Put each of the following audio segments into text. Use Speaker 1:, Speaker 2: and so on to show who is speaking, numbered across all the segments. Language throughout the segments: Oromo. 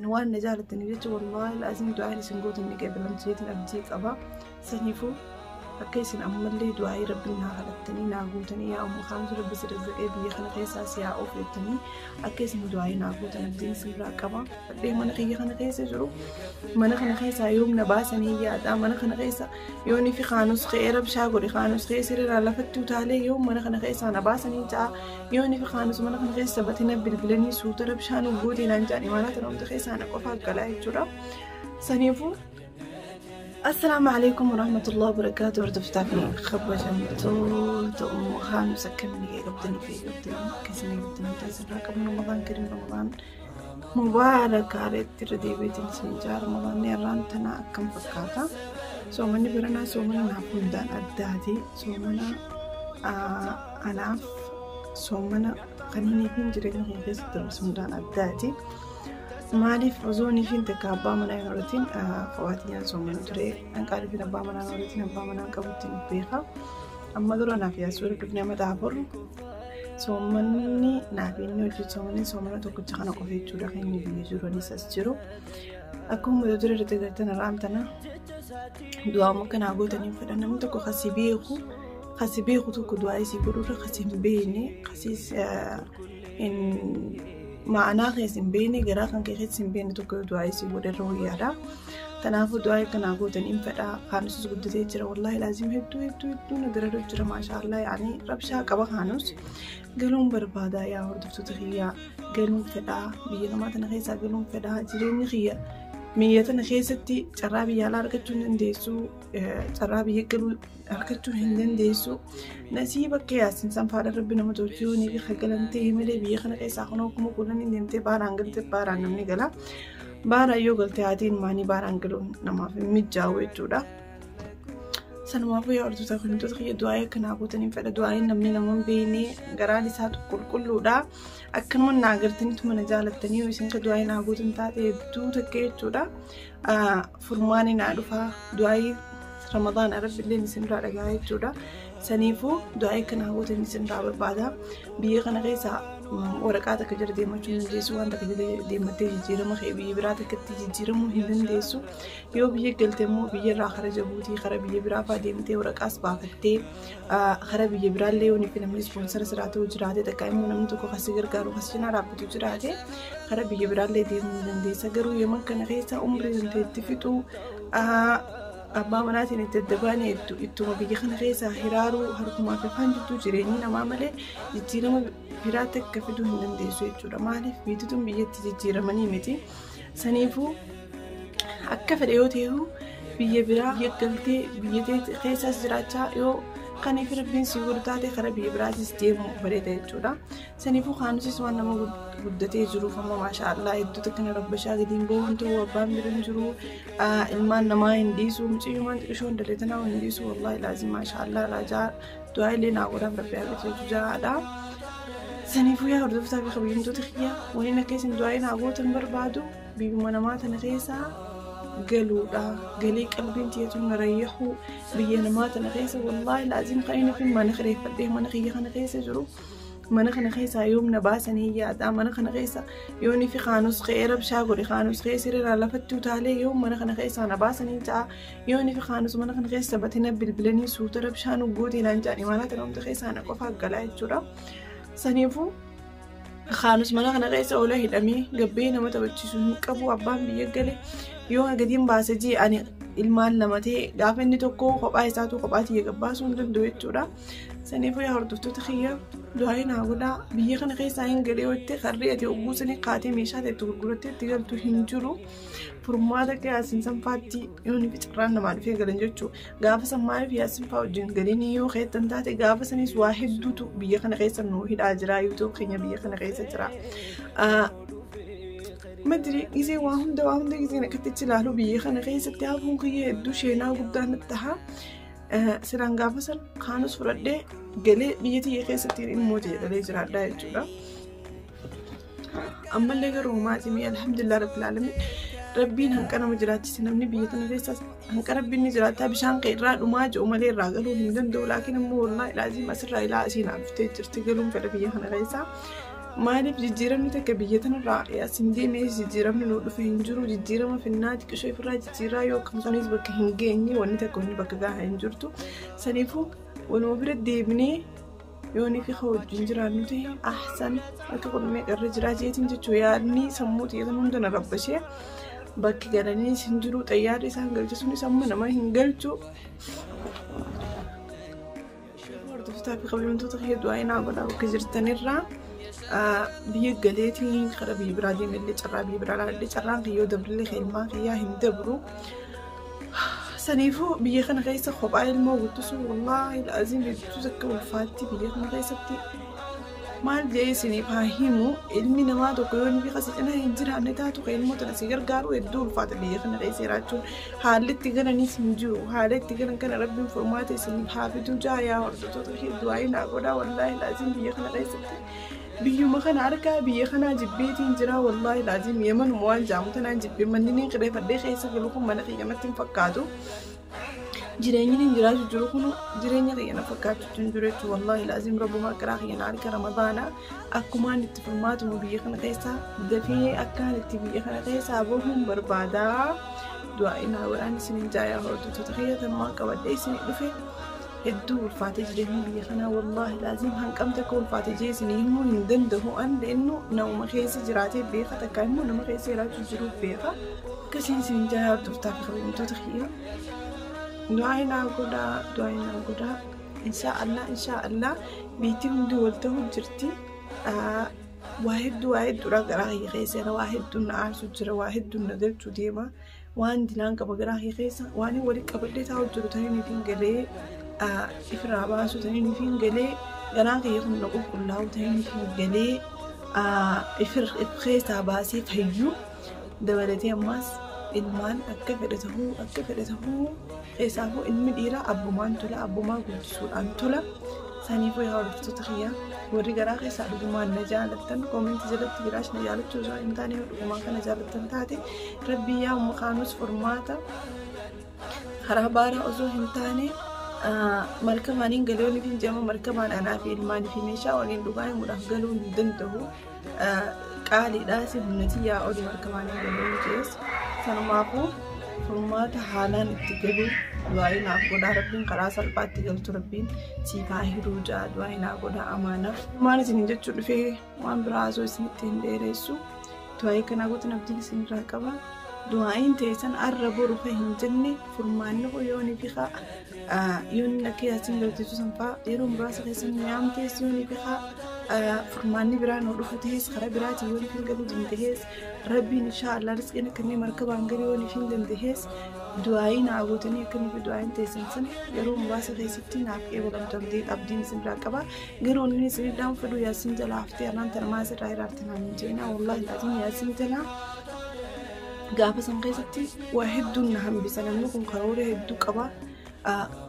Speaker 1: Waan na jaalattaniif jecha wallaahi laaziim du'aan isin gootan ni qeebalamti jeetiin abdii qaba. Saniifuu akka isin ammallee du'aa'ii rabbiin naa kadhattanii naa guutanii, yaa umma kaansu rabbi si razzaqee biyya kana keessaa si haa oofu jettanii akka isin du'aa'ii naa gootan abdiin isinirraa qaba. Fadhee mana kiyya kana keessa jiru, mana kana keessaa yoom na baasanii yaada. Mana kana keessa yoon ifi kaanus ka'ee rabshaa godhe, kaanus ka'ee sirriirraa lafatti utaalee, yoom mana kana keessaa na baasanii ja'a. Yoon ifi kaanus mana kana keessa batina bilbilanii suuta rabshaa nu gootee naan jedhan, imaanaa tana hunda keessaa na qofaa galaa jechuudha. Saniifuu Assalaamu alaikum warahmatullahi wabarakatuh. Hordoftaa fi kabajamtoota Ummu Kaanus, akkamii nagaya qabdanii fi qabdanii akkasii qabdanii taasirraa qabnu? Ramadaan Kariim, Ramadaan Mubaarak. Haareetti irra deebiitiin isin jaa. Ramadaan irraan tana akkam fakkaata? Soomanni baranaa soomana naaf hundaan addaati. Soomana anaaf soomana kanneen fi jireenya koo keessatti darbisu hundaan addaati. Maaliif? Osoo niifiin takka abbaa manaa hin horatin kophaatiyyaan soomana ture. Hanqaariifiin abbaa manaa hin horatin, abbaa manaa qabutti hin beeka. Amma dura naaf yaasuu dhufne amma 4 soomanni naaf inni hojii soomanni soomana tokkicha kana qofa jechuudha, kan inni biyya jiru anis as jiru. Akkuma mata duree irratti agartan, irraan tana du'aama akkanaa gootanii fedhan. Namni tokko kasi beeku tokko du'aa isii godhurra kasi hin beekne, kasi hin ma'anaa keessa hin beekne, garaa kan kee keessa hin beekne tokko du'aa isii godhe irra wayyaadha. Kanaafuu du'aa akkanaa gootanii fedha. Kaanusis guddatee jira. Wallaahi laazim hedduu hedduu hedduu na dararu jira. Maashaallah, yaani rabshaa qaba. Kaanus galuun barbaada. Yaa hordoftoota kiyyaa, galuun fedhaa, biyya namaa tana keessaa galuun fedhaa. Jireenyi kiyya biyya tana keessatti carraa biyya alaa argachuu hin dandeessu, carraa biyya galuu argachuu hin dandeessu. Nasiiba akka yaasin sanfaadha rabbi nama tolchuu ni fi galan ta'e malee, biyya kana keessaa kunoo 10,000 deemtee baaraan galte, baaraan namni gala. Baaraan yoo galte haatiin ilmaanii baaraan galuun namaaf hin mijaa'u jechuudha. Sanumaafuu yaa hordoftoota kabajamtoota kiyya, du'aa akkanaa gootanii fedha. Du'aayin namni nama hin beekne garaan isaa qulqulluudha. Akkanuma naa agartaniitu mana jaalattanii yoo isin ka du'aayin naa gootan taate hedduu takka jechuudha. Furmaani naa dhufaa, du'aayi Ramadaan rabbi illee isin irraa dhagaa jechuudha. Saniifuu du'aayi akkanaa gootan isin irraa barbaada. Biyya kana keessa waraqaa takka jala deemachuu hin dandeessu, waan takka jala deemattee jijjiirama kee biyya biraa takkatti jijjiiramuu hin dandeessu. Yoo biyya galte immoo biyya irraa kara Jabuutii, kara biyya biraa fa'aa deemtee waraqaas baafattee, kara biyya biraallee yoo fi namni sponsor siraa ta'uu jiraate, takka immoo namni tokko kasi gargaaru kasi cinaa dhaabbatu jiraate, kara biyya biraallee deemuu ni dandeessa. Garuu Yemen kana keessa umrii dandeetti fixuu, abbaa manaatiin itti adda ittuma biyya kana keessa hiraaruu, harkumaa fi afaan jidduu jireenyi namaa malee jijjiirama biraa takka fiduu hin dandeessu jechuudha. Maaliif? Biyyi tun biyyatti jijjiiramanii miti. Saniifuu akka fedhe yoo ta'u biyya biraa biyya galtee biyya keessaas jiraachaa, yoo kaniif rabbiin si godhu taate karaa biyya biraatis deemu bareeda jechuudha. Saniifuu kaanusis waan nama guddatee jiruuf amma maasha Allah hedduu takka na rabbashaa gadiin bahuun ta'uu, abbaan bira hin jiru, ilmaan namaa hin dhiisu, mucayyummaan xiqqishoon daleetanaa hin dhiisu. Wallaahi laazim maasha Allah raajaa du'aa illee naa godhaaf rabbi haa qajeelchu jahaadha. Saniifuu yaa hordoftoota fi kabajamtoota kiyya, waliin akka isin du'aa naa gootan barbaadu biyyuma namaa tana keessaa galuudha. Galii qalbiin tiyyatu na rayyahu biyya namaa tana keessa. Wallaahi laazim kan inni fi mana kireeffadhee mana kiyya kana keessa jiru, mana kana keessaa yoom na baasanii yaada. Mana kana keessa yoon ifi kaanus ka'ee rabshaa godhe, kaanus ka'ee sirriirraa lafatti utaalee, yoom mana kana keessaa na baasanii ja'a. Yoon ifi kaanus mana kana keessa batina bilbilanii suuta rabshaa nu gootee naan jedhan, imaanaa tana hunda keessaa na qofaa galaa jechuudha. Saniifuu kaanus mana kana keessa oola hidhamee gabbee nama taphachiisu hin qabu. Abbaan biyya gale yoo gadiin baase jee, ani ilmaan lama ta'e gaafa inni tokko kophaa isaatu kophaa tiyya gabbaasuu hin danda'u jechuudha. Saniifuu yaa hordoftoota kiyya, du'aa naa godhaa. Biyya kana keessaa hin galee yoo itti harree ati hogguu sanii kaatee meeshaa itti gurgurattee itti galtu hin jiru. Furmaata yaasin sanfaatti yoo ni carraan namaa dhufee galan jechuudha. Gaafa san maaliif yaasin fa'aa wajjin galanii yoo keettan taate, gaafa sanis waa hedduutu biyya kana keessa nu hidhaa jira. YouTube keenya biyya kana keessa jira. Madri gisee waa hunda giseen akkatti ilaalu biyya kana keessatti hafuun kiyya hedduu sheenaa guddaa natti taha. Siraan gaafa san kaanus fudhadhee galee biyya tiyya keessatti immoo jedhalee jiraadhaa jechuudha. Ammallee garuu maatii, alhamdulillah rabbil alamin, rabbiin hanqa nama jiraachise. Namni biyya tana keessa hanqa rabbiin ni jiraata. Bishaan kee irraa dhumaa jiru malee irraa galuu hin danda'u. Laakiin immoo wallaahi laazim asirraa ilaa asii naa dhuftee jirti, galuun fedha biyya kana keessaa. Maaliif jijjiiramni takka biyya tanarraa asin deemee jijjiiramni nu dhufe hin jiru jijjiirama finnaa xiqqishoo ofirraa jijjiiraa yoo akkam sanis bakka hin geenye wanni takka wanni bakka gahaa hin jirtu. Saniifuu waluma bira deebinee yoo ni fi wajjin jiraannu ta'e ahsan akka qulmee irra jiraa jeetiin jechuu yaadni sammuu xiyyeetan hunda na rabbashee bakki galaniis hin jiru xayyaarri isaan galche sunis amma nama hin galchu. Hordoftoota fi kabajamtoota kiyya du'aa naa godhaa bakka jirtanirraa biyya galeetiin karaa biyya biraa deemellee carraa biyya biraa ilaallee carraan kiyyoo dabrillee ilmaan kiyyaa hin dabru. Saniifuu biyya kana keessa kophaa ilmoo guddisuu wallaahi laaziim hedduu takka ulfaatti biyya kana keessatti maal jedhee isiniif haa himu ilmi namaa tokko yoo inni si cinaa hin jiraanne taatu kan ilmoo tana si gargaaru hedduu ulfaata biyya kana keessa jiraachuun haalli itti galanis hin jiru haala itti galan kana rabbiin furmaata isiniif haa fidu jaayaa hordoftoota hedduu waa'ee naa godhaa wallaahi laaziim biyya kana keessatti biyyuma kana harkaa biyya kanaa jibbeetiin jira wallaahi laaziim yamanuma waan jaamu tanaan jibbee manni ni qireeffadhee keessa galu kun mana kiyya hin fakkaatu. Jireenyi hin jiraatu jiru kun jireenya kiyya na fakkaatu hin jiru jechuudha wallaahi laaziim rabbumaa karaa kiyya na harka ramadaana akkumaan itti furmaatuma biyya kana keessaa dafee akkaan itti biyya kana keessaa bahuun barbaadaa du'aa naa godhaan isiniin jaayaa hordoftoota kiyya tanumaan qabadhee isinii dhufe hedduu ulfaatee jireenyi biyya kanaa wallaahi laaziim hanqamte akka ulfaatee jee isinii himuu hin danda'u an leennu nama keessa jiraatee beeka takka immoo nama keessa jiraachuu jiruuf beeka akkasiin isiniin jaayaa hordoftaa fi kabajamtoota kiyya. Du'aa naa godhaa du'aa naa godhaa insha Allah biitti hundi wal ta'uu jirti. Waa hedduudha garaa kiyya keessa waa hedduun na aarsu jira waa hedduun na galchuu deema waan dilaan qaba garaa kiyya keessa waan walitti qabadhee taa'u jiru taniin ifiin galee ifirraa baasu taniin ifiin galee garaan kiyya kun na qulqullaa'u taniin ifiin galee if keessaa baasee fayyuu dabalatee ammaas ilmaan akka fedhe tahuu keessaafuu ilmi dhiiraa abbumaan tola abbumaa guddisuudhaan tola. Saniifuu yaa hordoftoota kiyyaa warri garaa keessaa dhugumaan na jaalattan koomentii jalatti biraash na jaalachuu osoo hin taane dhugumaan kana jaalattan taate rabbii yaa mukaanus furmaata karaa baaraa osoo hin taane markabaaniin galee waliif hin jedhamu markabaan anaa fi ilmaanii fi meeshaa waliin dhugaa himuudhaaf galuu hin danda'u. Qaaliidhaas humnati yaa olii markabaaniin galuu hin jees sanumaafuu furmaata haalaan itti galu du'aa naaf godhaa rabbiin karaa salphaatti galtu rabbiin siif haa hiruu ja'a du'aa naa godhaa amaanaaf. Maal isin jechuu dhufee waan biraa osoo isinitti hin dheeressu du'aa kanaa gootan abdiin isinirraa qaba. Du'aayin teessan arra boru fa hin jenne furmaanni kun yoonii fi yoonni akka yaasiin galchiisu san fa'aa yeroo muraasa keessan yaamtees yoonii fi furmaanni biraa nuu dhufu ta'es karaa biraatiin yoonii fi galuu dandahees rabbiin insha Allah rizqiin akkannee markabaan galuu yoonii fi dandahees du'aayi naa gootanii akkanii fi du'aayin teessan san yeroo muraasa keessatti naaf eegalamtu abdiin isin biraa qaba. Garuu inni isin dhaan fedhu yaasiin jalaa haftee arraan tana maas irraa hiraarte naan hin jeenaa wallaahi laatiin yaasiin jalaa gaafa san keessatti waa hedduun na hambisa namni kun karoora hedduu qaba.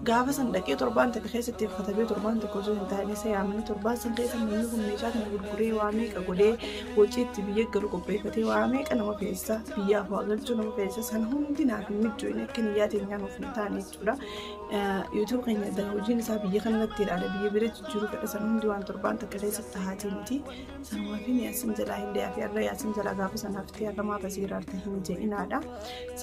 Speaker 1: Gaafa san dhaqee torbaan takka keessatti katabee torbaan tokko osoo hin taane isa yaamanii torbaan san keessa namni kun meeshaa kana gurguree waa meeqa godhee hojii itti biyya galu qopheeffatee waa meeqa nama feessa biyyaaf waa galchuu nama feessa san hundi naaf hin mijoine akka niyyaa teenyaan of hin taane jechuudha. YouTube keenya hojiin isaa biyya kanarratti ilaala biyya bira jijjiiruu fedha san hundi waan torbaan takka keessatti taa'atii miti. Sanumaa fi yaasin jalaa hin dhiyaa fi har'a yaasin jalaa gaafa sanaaf ta'e har'a maaf asii iraarte hin je'inaadha.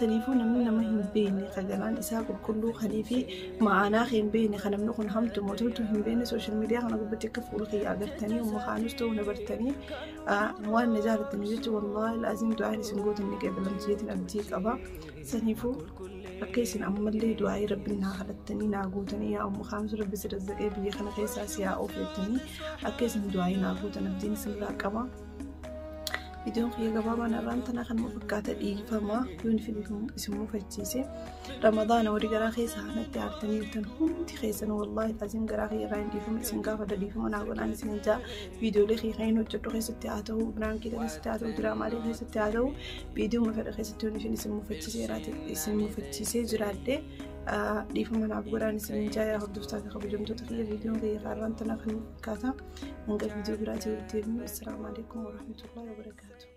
Speaker 1: Saniifuu namni nama hin beekne kaganaan isaa qulqulluu kanii fi ma'anaa hin beekne kan namni kun hamtu mootoltu hin beekne social media kana gubbatti akka fuula kiyya agartanii umma kaanus ta'uu na bartanii waan na jaalatanii jechuun wallaahi laaziim du'aan isin gootan ni qeebalamsiitiin abdii qaba. Saniifuu akka isin ammallee du'aayii rabbiin naa kadhattanii naa gootanii yaa umma kaanus rabbi si razzaqee biyya kana keessaa si haa oofettanii akka isin du'aayii naa gootan abdiin isin biraa qaba. Viidiyoon kiyya gabaabaan irraan tana kan fakkaata dhiifama yoon isin mufachiise ramadaana warri garaa keessa hanatti aartanii jirtan hundi keessan wallaahi laaziim garaa kiyya irraa hin dhiifama isin gaafadha dhiifama naa godhaan isin jaa viidiyoolee kiyya kan hojjedhu keessatti haa ta'u biraankii keessatti haa ta'u diraamaalee keessatti haa ta'u viidiyoo fedha keessatti yoon isin mufachiisee jiraadhe dhiifama naaf godhaan isin jaa yaa hordoftaa fi kabajamtoota kiyya viidiyoon kiyya irraan tana kan fakkaata hanga viidiyoo biraatii walitti deebinu assalaamu alaikum warahmatullahi wabarakaatu.